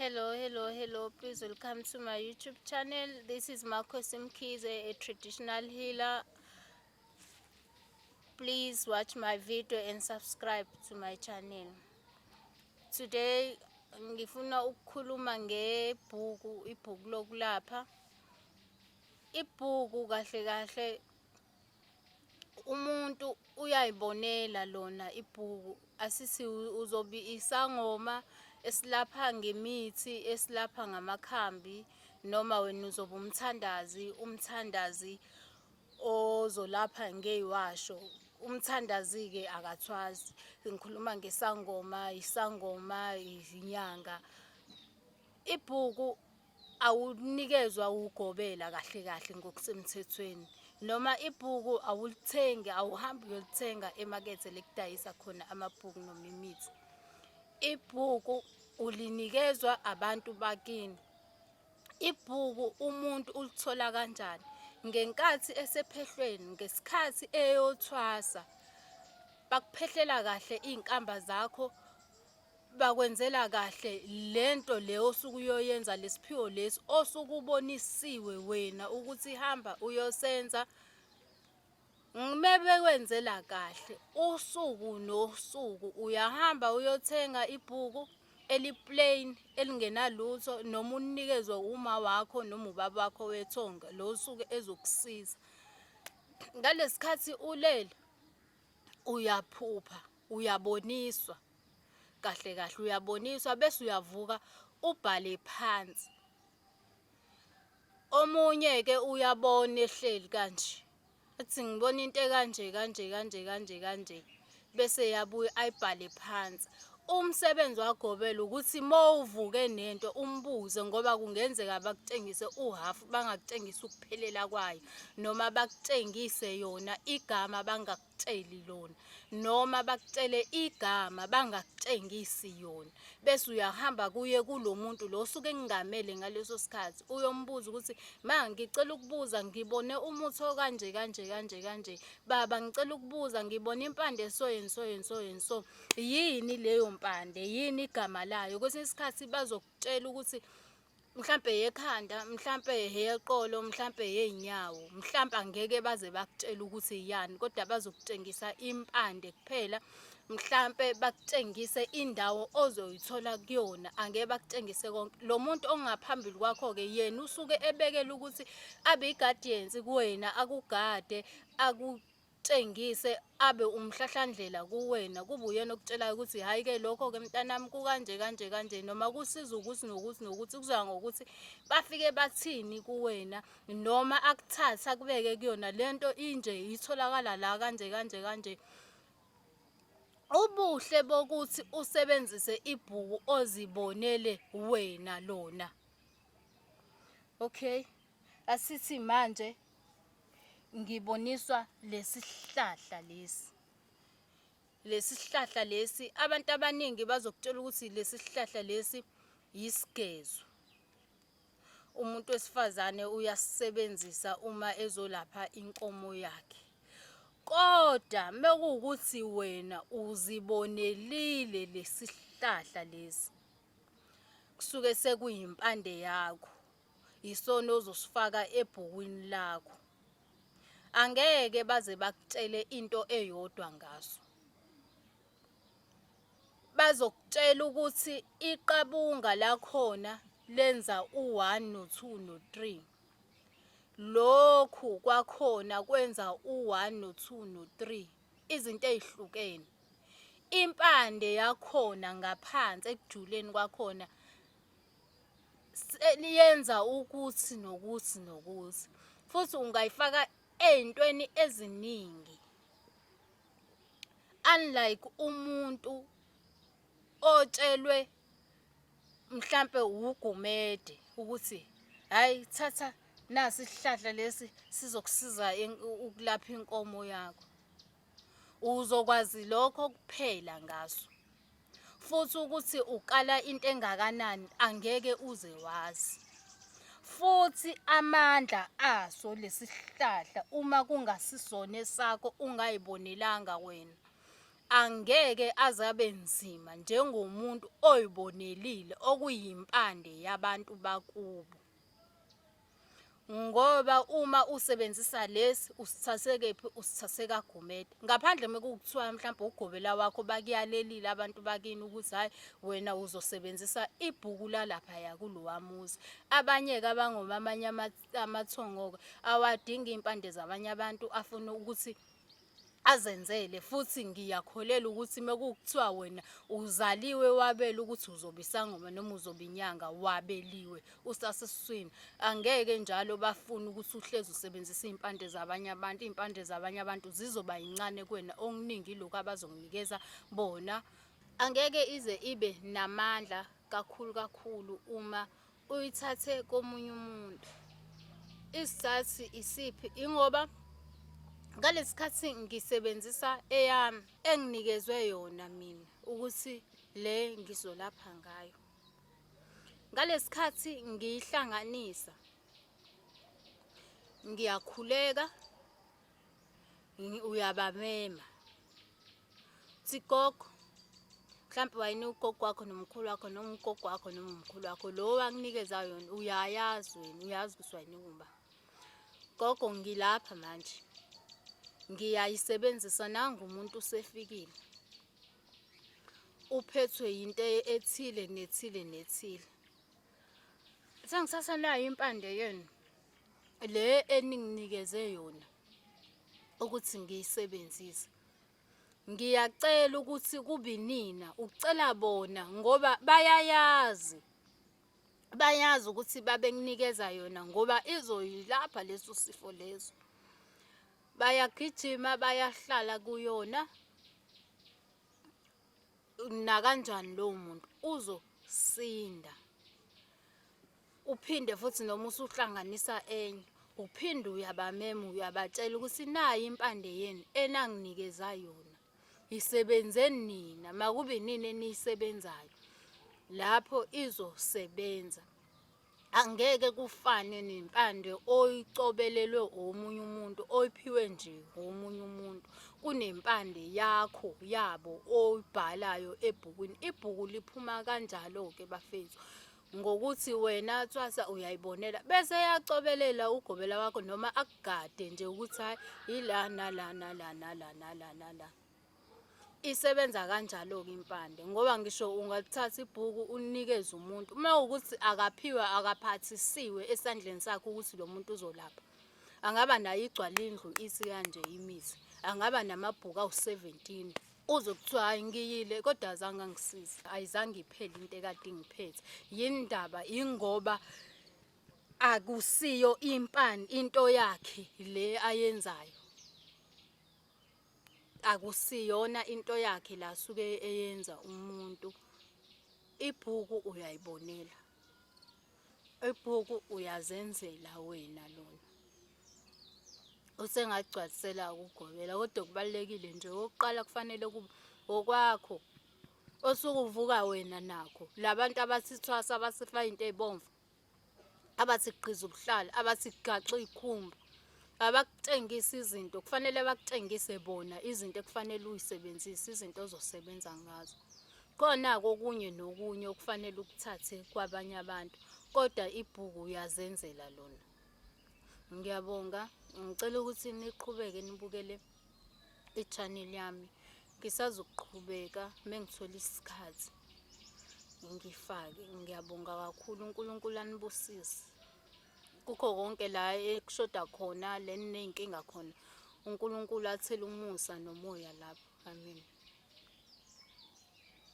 Hello, hello, hello. Please welcome to my YouTube channel. This is Marcos Mkhize, a traditional healer. Please watch my video and subscribe to my channel. Today ngifuna ukukhuluma ngebhuku, ibhuku lokulapha. Ibhuku kahle kahle umuntu uyayibonela lona ibhuku asithi uzobe isangoma esilapha ngemithi esilapha ngamakhambi noma wena uzobe umthandazi umthandazi ozolapha ngeyiwasho umthandazi-ke akathwazi ngikhuluma ngesangoma isangoma izinyanga ibhuku awunikezwa wugobela kahle kahle ngokusemthethweni noma ibhuku awulithengi awuhambi uyolithenga emakethe lekudayisa khona amabhuku noma imithi ibhuku ulinikezwa abantu bakini ibhuku umuntu ulithola kanjani ngenkathi esephehlweni ngesikhathi eyothwasa bakuphehlela kahle iy'nkamba zakho Bakwenzela kahle lento le osuke uyoyenza lesiphiwo lesi osuke ubonisiwe wena ukuthi hamba uyosenza mebekwenzela kahle usuku nosuku uyahamba uyothenga ibhuku eliplain elingenalutho noma unikezwe uma wakho noma ubaba wakho wethonga lo suke ezokusiza ngalesikhathi ulele uyaphupha uyaboniswa kahle kahle uyaboniswa bese uyavuka ubhale phansi omunye ke uyabona ehleli kanje athi ngibona into ekanje kanje kanje kanje kanje bese yabuya ayibhale phansi umsebenzi wagobela ukuthi mowuvuke nento umbuze ngoba kungenzeka bakutshengise uhafu bangakutshengisi ukuphelela kwayo noma bakutshengise yona igama bangakutsheli lona noma bakutshele igama bangakutshengisi yona bese uyahamba kuye kulo muntu lo osuke engamele ngaleso sikhathi uyombuza ukuthi ma ngicela ukubuza ngibone umuthi okanje kanje kanje kanje baba ngicela ukubuza ngibone impande so and so and so and so yini leyo mpande yini igama layo kwesinye isikhathi bazokutshela ukuthi mhlampe yekhanda mhlampe yeqolo mhlampe yey'nyawo mhlampe angeke baze bakutshele ukuthi yani kodwa bazokutshengisa impande kuphela mhlampe bakutshengise indawo ozoyithola kuyona angeke bakutshengise konke lo muntu ongaphambili kwakho-ke yena usuke ebekela ukuthi abe i-guardians kuwena akugade aku tshengise abe umhlahlandlela kuwena kube uyena okutshelayo ukuthi hhayi-ke lokho-ke mntanami kukanje kanje kanje noma kusiza ukuthi nokuthi nokuthi kuzoya ngokuthi bafike bathini kuwena noma akuthathe akubeke kuyona le nto inje itholakala la kanje kanje kanje ubuhle bokuthi usebenzise ibhuku ozibonele wena lona okay asithi manje Ngiboniswa lesihlahla lesi. Lesi sihlahla lesi abantu abaningi bazokutshela ukuthi lesi sihlahla lesi yisigezo. Umuntu wesifazane uyasisebenzisa uma ezolapha inkomo yakhe. Kodwa mekuwukuthi wena uzibonelile lesihlahla lesi kusuke sekuyimpande yakho. Yisona ozosifaka ebhukwini lakho. Angeke baze bakutshele into eyodwa ngaso. Bazokutshela ukuthi iqabunga lakhona lenza u-1 no-2 no-3. Lokhu kwakhona kwenza u-1 no-2 no-3 izinto ezihlukene. Impande yakhona ngaphansi ekujuleni kwakhona liyenza ukuthi nokuthi nokuthi futhi ungayifaka ey'ntweni eziningi unlike umuntu otshelwe mhlampe uGumede ukuthi hayi thatha nasi isihlahla lesi sizokusiza ukulapha inkomo yakho uzokwazi lokho kuphela ngaso futhi ukuthi ukala into engakanani angeke uze wazi futhi amandla aso lesihlahla uma kungasisona esakho ungayibonelanga wena Angeke aze abe nzima njengomuntu oyibonelile okuyimpande yabantu bakubo. Ngoba uma usebenzisa lesi usithathe kephi usithathe kaGumede. Ngaphandle mekuthiwa mhlawumbe ugobela wakho bakuyalelile abantu bakini ukuthi hhayi wena uzosebenzisa ibhuku lalaphaya kulowa muzi. Abanye-ke abangomamanye amathongo-ke awadingi iy'mpande zabanye abantu afuna ukuthi azenzele futhi ngiyakholelwa ukuthi mekuthiwa wena uzaliwe wabela ukuthi uzoba isangoma noma uzoba inyanga wabeliwe usasesiswini angeke njalo bafune ukuthi uhlezi usebenzisa iy'mpande zabanye abantu iy'mpande zabanye abantu zizoba yincane kuwena okuningi ilokhu abazokunikeza bona angeke ize ibe namandla kakhulu kakhulu uma uyithathe komunye umuntu. Isizathu isiphi? Ingoba ngalesi khathi ngisebenzisa eyami enginikezwe yona mina ukuthi le ngizolapha ngayo. Ngalesi khathi ngiyihlanganisa ngiyakhuleka uyabamema Uthi gogo, mhlawumbe wayinika ugogo wakho nomkhulu wakho noma ugogo wakho noma umkhulu wakho lo wakunikeza yona uyayazi wena uyazi ukuthi wayinika uba. Gogo ngilapha manje ngiyayisebenzisa nangu umuntu usefikile uphethwe yinto ethile nethile nethile. Sengithatha nayo impande yenu le eninginikeze yona ukuthi ngiyisebenzise. Ngiyacela ukuthi kube inina ucela bona ngoba bayayazi bayazi ukuthi babekunikeza yona ngoba izoyilapha leso sifo leso. Bayagijima bayahlala kuyona nakanjani lowo muntu uzosinda. Uphinde futhi noma usuhlanganisa enye uphinde uyabamema uyabatshela ukuthi nayi impande yenu enanginikeza yona isebenzeni nina makube inini eniyisebenzayo lapho izosebenza angeke kufane nempande oyicobelelwe omunye umuntu oyiphiwe nje omunye umuntu kunempande yakho yabo oyibhalayo ebhukwini ibhuku liphuma kanjalo-ke bafethu ngokuthi wena thwasa uyayibonela bese eyacobelela ugobela wakho noma akugade nje ukuthi hayi yila nala nala nala nala nala isebenza kanjalo-ke impande ngoba ngisho ungalithatha ibhuku unikeze umuntu uma ukuthi akaphiwe akaphathisiwe esandleni sakhe ukuthi lo muntu uzolapha angaba nayo igcwala indlu ithi kanje imithi angaba namabhuku awu-17 Uzwe kuthiwa hayi ngiyile kodwa azange angisize, ayizange iphele into ekade ingiphethe. Yini ndaba? Ingoba akusiyo impani into yakhe le ayenzayo. Akusiyona into yakhe la asuke eyenza umuntu. Ibhuku uyayibonela. Ibhuku uyazenzela wena lona. Usengagcwalisela ukugobela kodwa kubalulekile nje okokuqala kufanele kube okwakho osuke uvuka wena nakho. Labantu abathi thwasa abasifaka into ey'bomvu abathi gqiza ubuhlalo abathi gaxa iy'khumba abakutshengisi izinto kufanele bakutshengise bona izinto ekufanele uyisebenzise izinto ozosebenza ngazo. Khona-ke okunye nokunye okufanele ukuthathe kwabanye abantu kodwa ibhuku uyazenzela lona. Ngiyabonga, ngicela ukuthi niqhubeke nibukele i-channel yami. Ngisazoqhubeka mengithola isikhathi ngifake. Ngiyabonga kakhulu, uNkulunkulu anibusise. Kukho konke la ekushoda khona, la eniney'nkinga khona, uNkulunkulu athele umusa nomoya lapho. Amen.